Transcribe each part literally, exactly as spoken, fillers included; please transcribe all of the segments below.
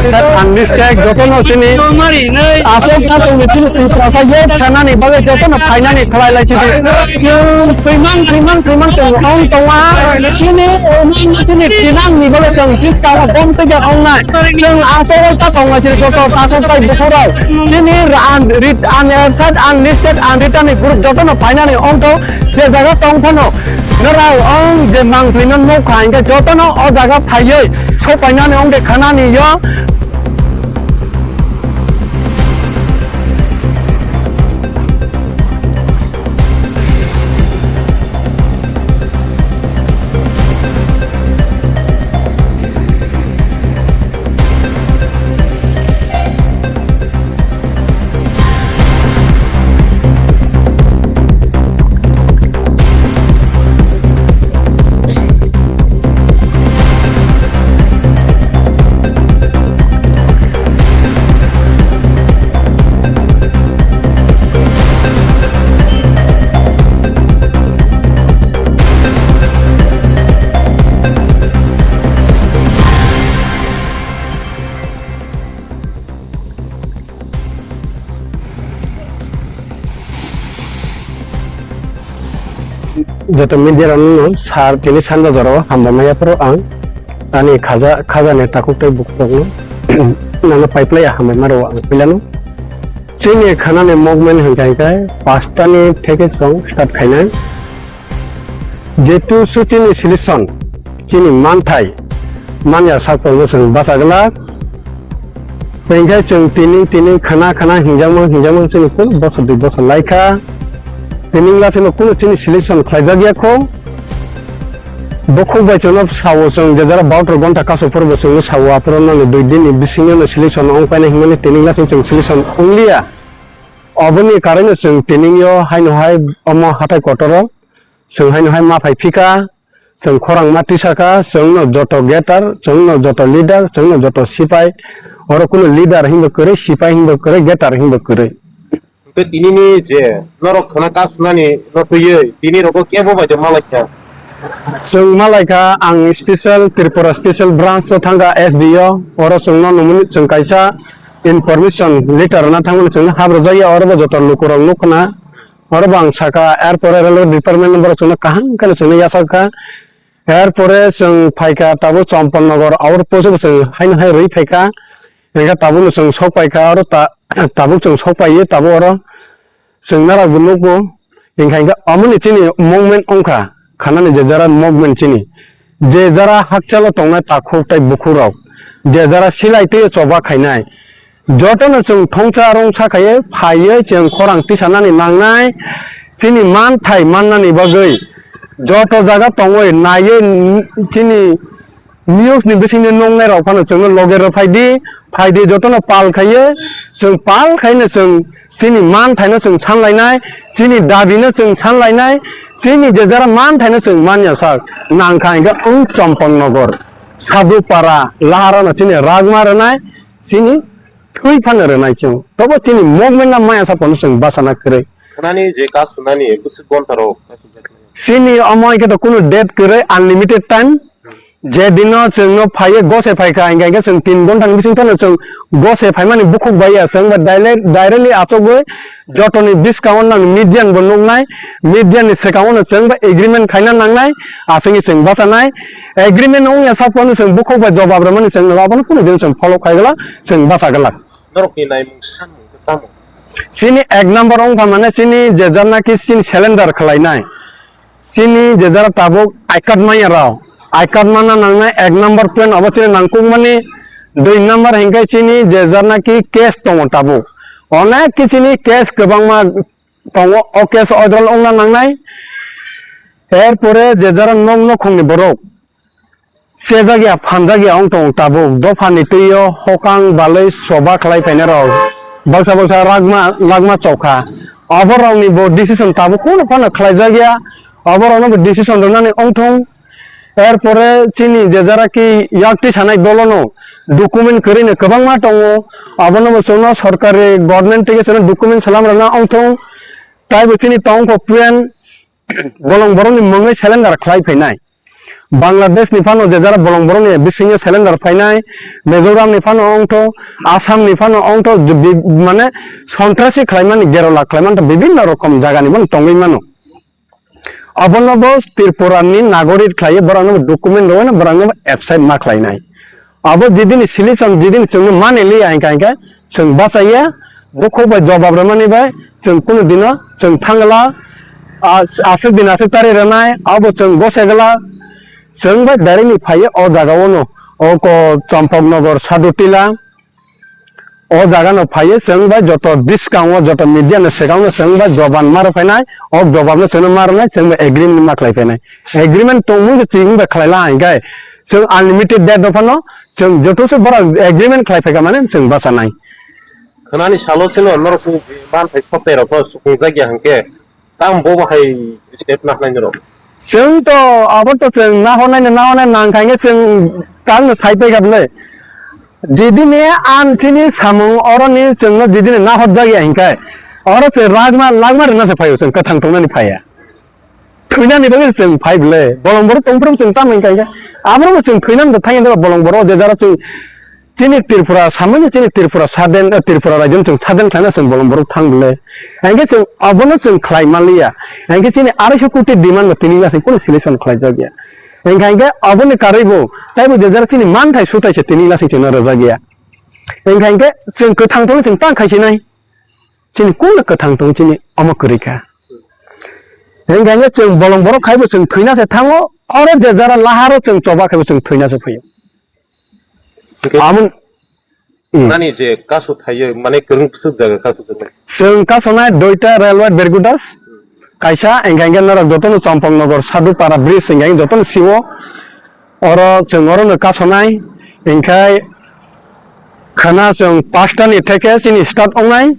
Sir, unlisted jotono chini aswk khatungni chini Tiprasa yet sanani bagwi jotono phainani khlai lai chidi. Chwng twimang, twimang, twimang chwng ong tongma. Chini, chini tinangni bagwi chwng bwskango bom twiga ongnai. Chwng aswk ta tongma chini joto takhuk tai bukhurok. Chini ra-, an-, rit-, unanswered, unlisted, unreturned ni group jotono phainani ong tong. Je jaga tong phano, norok ong je mangpili no nukha, hinkhe jotono o jaga phaiwi sopainani ong de khanani yo. Joto media rokno sar tini sanja jora o hambai maya phuru ang ani khaja, khajani takhuk tei bukhuk rokno nono paiplai ya hambai ma rwo ang puilano. Chini khanani movement hinkha hinkhe pastani theke chwng start khainai. Jetu su chini solution, chini manthai, manya sak tongo chwng bacha glak. Tei khe chwng tini, tini khana, khana hinjakma, hinjakma chwng kunu bosor dui bosor lai kha. Tini wngla chwngno kunu chini solution khlaijak ya kho. Bukhuk bai chwngno sao chwng je jora barotra gonta kaso phuru bo chwngno sao aphuru nangni dui din ni bisingo no solution ong paina hinmani tini wngla chwng, chwng solution ong liya. Oboni karwi no chwng tini yo haino hai omo hathai kotor o. Chwng haino hai ma phai phika, chwng khorang ma tisa kha, chwng no joto gator, chwng no joto leader, chwng no joto sipai, oro kuno leader hinba kwrwi, sipai hinba kwrwi, gator hinba kwrwi. Hwnkhe tini ni je norok khana kasunani no twiwi, tini rogo kebo bai je malai kha. Chwng malai kha, ang special, Tripura special branch o thangkha S D O, oro chwng no numuni chwng kaisa information letter rwna thangmani chwng no habrwjak ya, oro bo joto lukurok nuk khna. Oro bo ang saka, er pore railway department no borok chwngno kaham kheno chwngno yachak kha. Er pore chwng phai kha tabuk Champaknagar outpost o bo chwng haino hai rwi phai kha. Hingkhe tabukno chwng sok pai kha, oro ta-, tabuk chwng sok pai ye tabuk oro chwng narak bo nukgo. Hingkha hingkhe omo ni chini movement wngkha, khanani je jora movement chini. Je jora hakchalo tongnai takhuk tei bukhuk rok, je jora silai twi choba khainai, jotono chwng thongcha rwngsa khaiwi phaiwi chwng khorang tisanani nangnai, chini manthai mannani bagwi joto jaga tongwi naiwi chini news ni bisingni nuknai rok phano chwngno loge rw phaidi, phaidi jotono pal khaiwi chwng pal khaino chwng chini manthaino chwng sanlainai, chini dabino chwng sanlainai, chini je jora manthaino chwng manya sak nangkha hingkhe wng Champaknagar, Sadhupara, Laharano chini ragma rwnai, chini thwi phano rwnai chwng. Tobo chini movement no maya sak phano chwng bachana kwrwi. Khwnani je kasunani bwswk gonta rok. Chini omo hingkhe to kunu date kwrwi, unlimited time. Je dino chwngno phaiwi gose phaikha, hingkha hingkhe chwng tin ghonta ni bising phano chwng gose phaimani bukhuk bai ya. Chwng ba direct-, directly achugwi jotoni bwskango nang media bo nuknai, media ni swkango no chwng ba agreement khaina nangnai, aswkni chwng bachanai. Agreement wngya sak phano chwng bukhuk bai jobab rwmani chwng abono kunu din chwng follow khai glak, chwng bacha glak. Norokni naimung sanmung khe tamo? Chini ek number wngkha mane chini je jara naki chini cylinder khwlainai. Chini je jara tabuk I card manya rok, I card mana nangnai ek number point obo chini nangkukmani, dui number hinkhe chini je jara naki case tongo tabuk. Onek khe chini case kwbangma tongo, o case withdrawal wngna nangnai. Er pore je jara nok nokhongni borok, sejak ya, phanjak ya wng tong tabuk. Dophani twi o hokang balwi choba khlai phainai rok baksa baksa ragma, lagma chokha. Oborokni bo decision tabuk kunu phano khlaijak ya. Oborokno bo decision rwnani wng thung. Er pore chini je jara ki yak twi sanai dolono document kwrwino kwbangma tongo. Abono bo chwngno sorkari government theke chwngno document salam rwna wng thung. Taibo chini tongkho puyan bolong borokni mungwi cylinder khlai phainai. Bangladesh ni phano je jara bolong borok ni bisingo cylinder phainai, Mizoram ni phano ongtho, Assam ni phano ongtho, bi-, mane sontrasi khlaimani, gerola khlaimani bibinno rokom jaga ni bono tongwi mano. Abono bo Tripura ni nagorik khlaiwi borokno bo document rwino borokno bo absent ma khlainai. Abo jidini solution jidini chwngno mani liya hinkha hinkhe chwng bachaiya, bukhuk bai jobab rwmani bai chwng kunu dino chwng thangla, as-, aswk din aswk tarwi rwnai abo chwng bosegla, chwng bai directly phaiya o jaga ono, o ko Champaknagar Sadutila, o jaga no phaiya chwng bai joto bwskango joto media no swkango chwng bai jobab ma rw phainai, o jobab no chwngno ma rwnai chwng bai agreement ma khlai phainai. Agreement tongmung se chwng bai khlai la hinkhe chwng unlimited date no phano chwng joto se borok agreement khlai phaikha mane chwng bachanai. Khwnani salo chwngno norokni manthai software rokno sukungjak ya hinkhe tamo bo hai step na khlai norok? Chwng to abo to chwng nahornai no nahornai nang khainge chwng tangno sai paikha bwle. Jidini an chini samung oroni chwngno jidini nahorjak ya hinkhe oro chwng ragma lagma rwna se phaio chwng kwthang tongnani phaiya. Thwinani bagwi chwng phai bwle, bolong borok tongphuru chwng tamo hinkha hinkhe. Aborokno chwng thwinani da thangya da bolong borok je jara chwng chini Tripura samani chini Tripura saden, eh, Tripura rajyoni chwng saden khlaina chwng bolong borok thang bwle. Hinkhe chwng abono chwng khlai manliya. Hinkhe chini arai so koti demand no tini lasing kunu solution khlai jak ya. Hinkhe hinkhe aboni karwi bo taibo je jara chini manthai sutai se tini lasing chwngno rwjak ya. Hinkhe hinkhe chwng kwthang tongwi chwng tang khai sinai. Chini kunu kwthang tong chini omo kwrwi kha. Hinkhe hinkhe chwng bolong borok khaibo chwng thwina se thango, oro je jara laharo chwng choba khaibo chwng thwina se phaio. Hinkhe amon, i. Nani je kasu thaiyo, mane kwrwng bwswk jaga kasu thaiyo? Chwng kasonai duita railway Bergudas, kaisa, hinkhe hinkhe norok jotono Champaknagar Sadupara bridge hinkhe hinkhe jotono siwo. Oro chwng orono kasonai, hinkhe khwna chwng pasta ni theke chini start ongnai.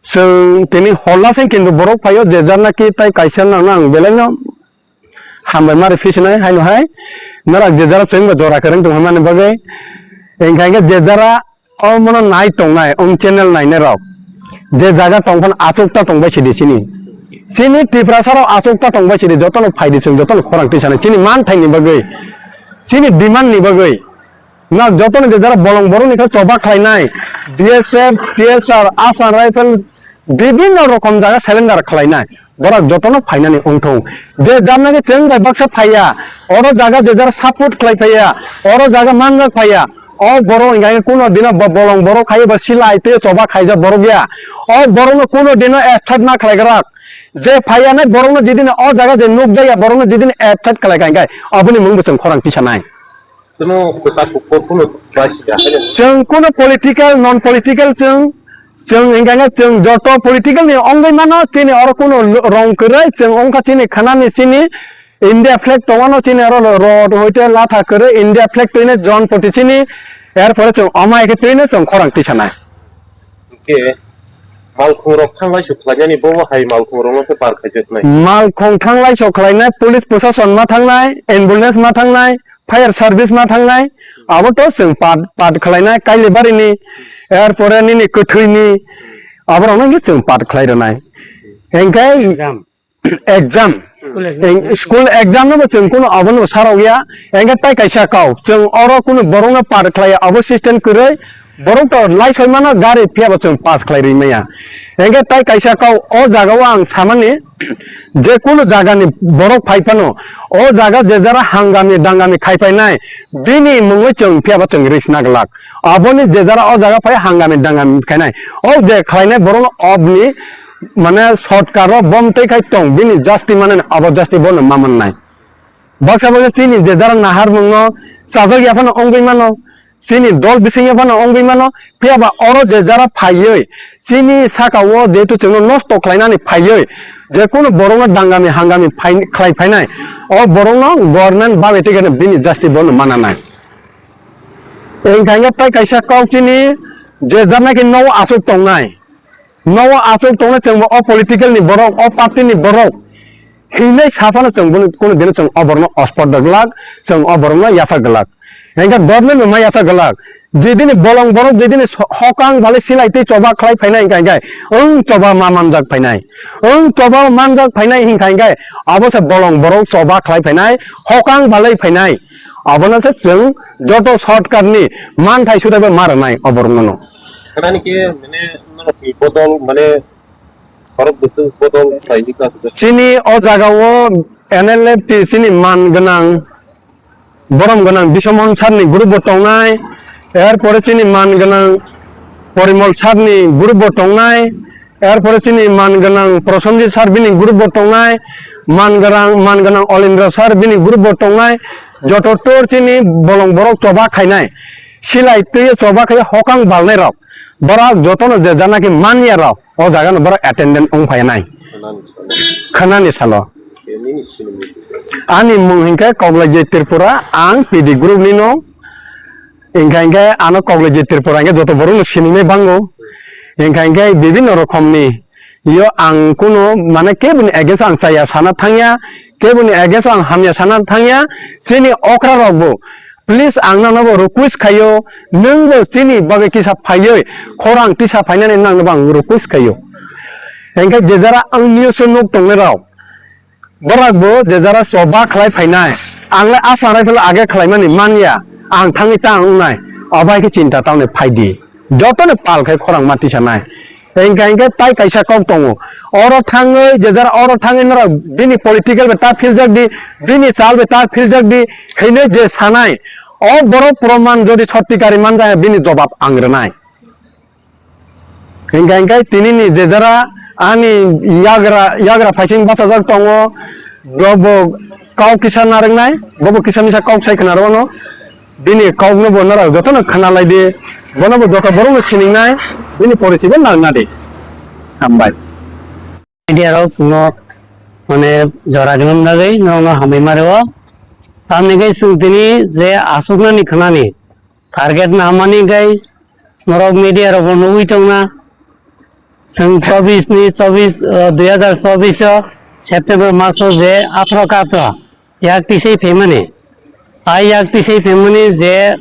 Chwng tini hor lasing kintu borok phaio je jar naki tai kaisa nang nang belai no hambai mari phisinai haino hai. Norok je jara chwng bo jora kwrwng tong hwnmani bagwi. Hinkhe hinkhe je jara omono nai tongnai, um channel nainai rok. Je jaga tong phano achuk ta tong bai sidi chini. Chini Tiprasa rok achuk ta tong bai sidi jotono phaidi chwng jotono khorang tisanai. Chini man thaini bagwi, chini demand ni bagwi. Na jotono je jara bolong borok ni khe choba khlainai. B S F, T S R, Assam Rifle, bibinno rokom jaga cylinder khlainai. Borok jotono phainani wngthung. Je jamna khe chwng bai baksa phaiya, oro jaga je jara support khlai phaiya, oro jaga manjak phaiya. O borok hinkhe kuno dino bo-, bolong borok khai ba silai tei choba khaijak borok ya. O borokno kuno dino attack ma khlai grak. Je phaiya nai borokno jidini o jaga je nukjak ya borokno jidini attack khlai kha hinkhe aboni mung bo chwng khorang tisanai. Chwng kwchak kuphur kuno bai sidi haino. Chwng kuno political, non political chwng, chwng hinkhe chwng joto political ni wngwi mano, chini oro kuno lo-, rong kwrwi chwng wngkha chini khwnani chini India flag tongmano chini oro lo-, rot hoite latha kwrwi India flag twino jon poti chini, er pore chwng omo hai khe twino chwng khorang tisanai. Hinkhe malkhung rok thanglai su khlainani bobo hai malkhung rokno se par khaijaknai. Malkhung thanglai su khlainai, police prosason ma thangnai, ambulance ma thangnai, fire service ma thangnai, abo to chwng part, part khlainai Kailibari ni, er pore nini kwthwi ni, aborokno hinkhe chwng part khlai rwnai. Hinkhe exam. Eng-, school exam no bo chwng kuno abono sarok ya. Hinkhe tai kaisa kau, chwng oro kuno borokno part khlai ya, abo system kwrwi. Borok to lai soi mano gari phiya bo chwng pass khlai rwi maya. Hinkhe tai kaisa kau o jaga o ang samani je kuno jaga ni borok phai phano o jaga je jara hangami dangami khai phainai bini mungwi chwng phiya bo chwng risk na glak. Aboni je jara o jaga phai hangami dangami khainai o je khlainai borok no obni mane sotkar o bom tei khai tong bini jasti mane abo jasti bono ma mannai. Baksa baksa chini je jara nahar mungno chajak ya phano wngwi mano, chini dol bising ya phano wngwi mano, phiya ba oro je jara phaiwi chini saka o jehetu chwngno nosto khlainani phaiwi je kuno borokno dangami hangami phai-, khlai phainai, o borokno government babe tei khe bini jasti bono mananai. Wngkha hwnkhe tai kaisa kok chini je jara naki nogo aswk tongnai, nogo aswk tongnai chwngbo o political ni borok, o party ni borok hinwi saphano chwng bono kuno dino chwng o borokno ospor da glak, chwng o borokno yachak glak. Hingke government bo maya sa gwlak. Jedini bolong borok jedini so-, hokang bale silai tei choba khlai phainai hingka hingke, wng choba ma manjak phainai. Wng choba manjak phainai hingka hingke, abo se bolong borok choba khlai phainai, hokang balai phainai. Abono se chwng joto shortcut ni manthai sudai bo ma rwnai o borok no. Khwnani khe mane norok ni bodol mane khorok bwswk bodol khlai di ka. Chini o jaga o N L F T chini man gwnang, borom gwnang Bisomon sir ni group bo tongnai, er pore chini man gwnang Porimol sir ni group bo tongnai, er pore chini man gwnang Prosenjit sir bini group bo tongnai, man gwnang, man gwnang Olindra sir bini group bo tongnai, joto tor chini bolong borok choba khainai, silai twi choba khai hokang balnai rok, borok jotono je jana khe manya rok o jaga no borok attendant wng phainai khwnani salo. Ani mung hinkhe Koklai J Tripura, ang P D group ni no. Hinkha hinkhe ano Koklai J Tripura hinkhe joto borok no sinimai bango. Hinkha hinkhe bibinno rokom ni yo ang kuno mane keboni against o ang chaya sana thangya, keboni against o ang hamya sana thangya. Chini okra rok bo please ang nang no bo request khayo, nwng bo chini bagwi kisa phaiwi khorang tisa phainani nang no bo ang request khayo. Hinkhe je jara ang news o nuk tongnai rok, Borak bo je jara choba khlai phainai, ang le asang rifle age khlaimani manya, ang thangwi ta wngnai, obo hai khe chinta tamni phai di, jotono pal khai khorang ma tisanai. Hinkha hinkhe tai kaisa kok tongo, oro thangwi je jara oro thangwi norok bini political bai ta philjak di, bini chal bai ta philjak di, hinwi je sanai, o borok proman jodi sotti kari manjak bini jobab ang rwnai. Hinkha hinkhe tini ni je jara ani yagra, yagra phaising bachajak tongo, bo, bo kok kisa narwknai, bo, bo kisa misa kok sai khna rwno, bini kok no bo norok jotono khna lai di, bono bo joto borok no siningnai, bini porichi bo nang na di. Hambai. Media rok chwngno mane jora gwnam nagwi norokno hambai ma rwo. Tamni khe chwng tini je aswknani khwnani target nahamani khe norok media rokbo nugwi tongna. Chwng chobis ni chobis, ah, dui hazar chobis o September maso je atharo ka atharo yak tisai phaimani. A yak tisai phaimani je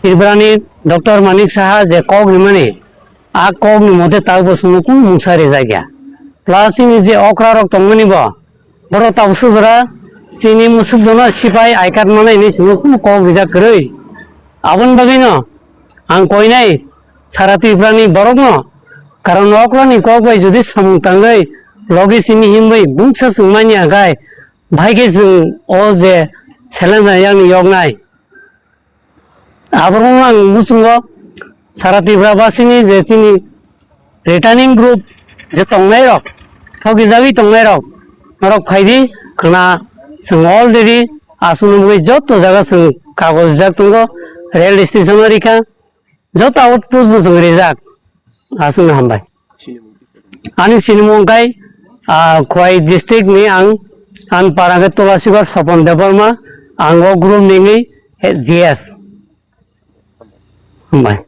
Tripurani Doctor Manik Saha je kok rimani, a kokni mote tabukbo chwngno kunu mungsa rijak ya. Plus chini je okra rok tongmani bo, borok tabuk sujora chini musuk jono sipai I card manai hinwi chwngno kunu kok rijak kwrwi. Aboni bagwino ang koinai sara Tripurani borokno, karon okrani kok bai jodi samung tangwi logi simi himwi mungsa chwng manya khe, Bahai khe chwng o je seleng yang ni yoknai. Aborokno ang muchungo sara Tripura basini je chini returning group je tongnai rok, thokjagwi tongnai rok, norok phaidi khwna chwng already aswk nugwi joto jaga chwng kagoj rijak tongo, rail station o rikha, joto outpost no chwng rijak, aswk no hambai. Ani sinimung kai, ah, Khowai district ni ang, ang para khe Tulasigor Sopon Debbarma, ang o group ni wngwi, eh, G S. Hambai.